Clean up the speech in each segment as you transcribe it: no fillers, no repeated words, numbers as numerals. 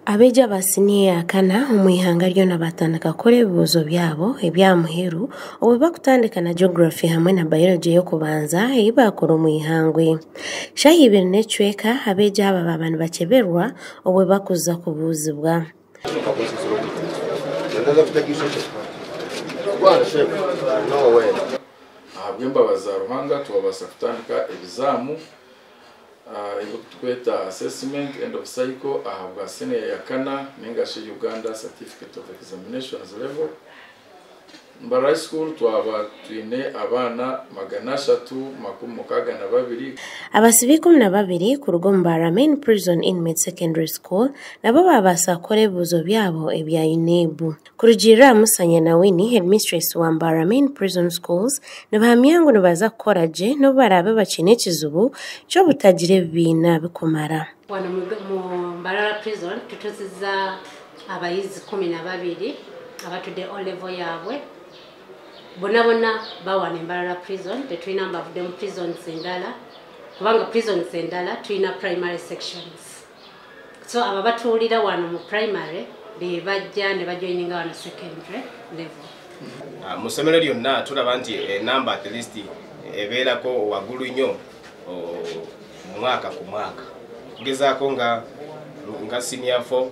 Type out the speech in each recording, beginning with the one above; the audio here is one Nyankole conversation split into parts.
Abeegi aba siniya ya kana omu ihanga ryona baatandika kukora ebibuuzo byabo eby'aha muheru obwo barikutandika na Geography hamwe na Biology ey'okubanza ei baakora omu ihangwe. Shaaha ibiri n'ekicweka abeegi aba baaba nibakyeberwa obwo barikuza kubuuzibwa. Ahabw'embabazi za Ruhanga twabaasa kutandika ebizaamu ebirikutukweta Assessment End of Cycle ahabwa siniya ya kana ninga shi Uganda Certificate of Examinations Level. Mbarara High School twaba twine abaana 362. Abasibe 12 kuruga omu Mbarara Main Prison Inmate Secondary School nabo baabaasa kukora ebibuuzo byabo ebya UNEB. Kurugiirira aha Musa Nyanawini, Headmistress wa Mbarara Main Prison Schools, nibahamya ngu nibaza kukora gye n'obu baraabe bakiine ekizibu ky'obutagira ebibiina bikumara. Wano mu Mbarara Prison tutuziza abayizi 12 abatudde O level yaabwe. Bona bona bawano e Mbarara Prison, tetulina mbavudde mu prisons endala kubanga prisons endala tulina primary sections. So abo abatuulira wano mu primary be bajja ne bajoininga wano secondary level. Mu ssomero lyonna tulaba nti enamba at least ebeerako waggulu nnyo mwaka ku mwaka. Kugezaako nga nga senior 4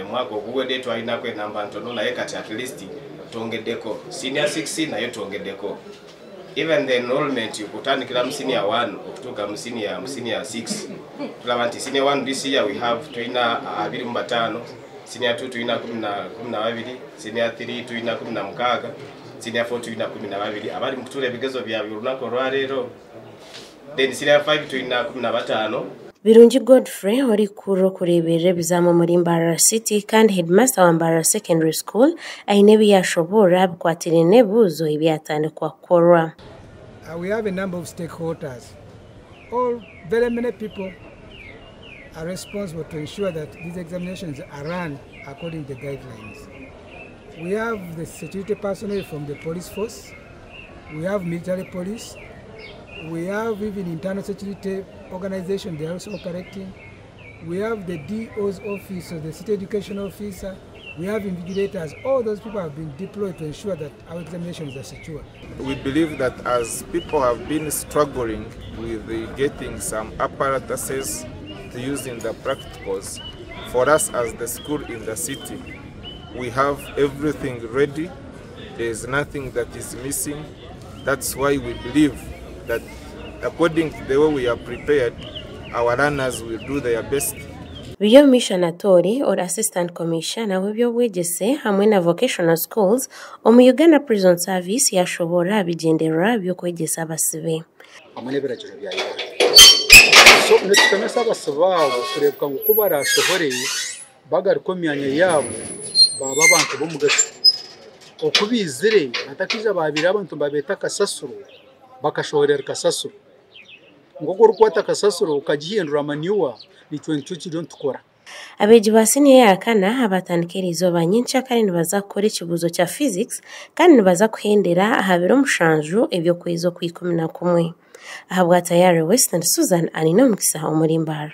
omwaka oguwedde twalinako enamba ntono, naye kati at least twongeddeko. Senior 6 nayo twongeddeko. Even the enrollment kutandikira mu senior 1 okutuuka mu senior 6, tulaba nti senior 1 this year we have tulina 25, senior 2 tulina 12, senior 3 tulina 16, senior 4 tulina 12 abali mu kutuula ebigezo byabwe olunaku olwaleero, then senior 5 tulina 15. Birungi Godfrey, orikukurira okureeberera ebizaamu omuri Mbarara City kandi headmaster wa Mbarara Secondary School, aine ebi yaashoboorora bikwatiraine n'ebibuuzo ebyatandikwa kukorwa. We have a number of stakeholders. All very many people are responsible to ensure that these examinations are run according to the guidelines. We have the security personnel from the police force, we have military police, we have even internal security organization, they are also operating. We have the DO's office, or the city education officer, we have invigilators. All those people have been deployed to ensure that our examinations are secure. We believe that as people have been struggling with the getting some apparatuses to use in the practicals, for us as the school in the city, we have everything ready. There is nothing that is missing. That's why we believe that according to the way we are prepared, our learners will do their best. Biryomugisha Anatoli, ori Assistant Commissioner w'eby'obwegyese hamwe na Vocational Schools omu Uganda Prison Service, yashoboorora aha bigyendererwa by'okwegyesa abasibe. Hamwe n'ebiragiro bya Uganda. So nitushomesa abasibe abo kureebeka ngu ku barashohore bagaruka omu myanya yaabo baba abantu b'omugasho. Oku baizire batakiija babiire abantu nibabeeta kasasiro, bakashohorera kasasiro. Nk'oku orikukwata kasasiro okagihindura manure, nikyo nikyo kiriyo nitukora. Abeegi ba siniya ya kana abatandika eriizooba nyencakare nibaza kukora ekibuuzo kya Physics kandi nibaza kuhendera aha biro 7 eby'okwezi okw'ikumi na kumwe. Ahabwa Tayari Western, Susan Aine Omukisa omuri Mbarara.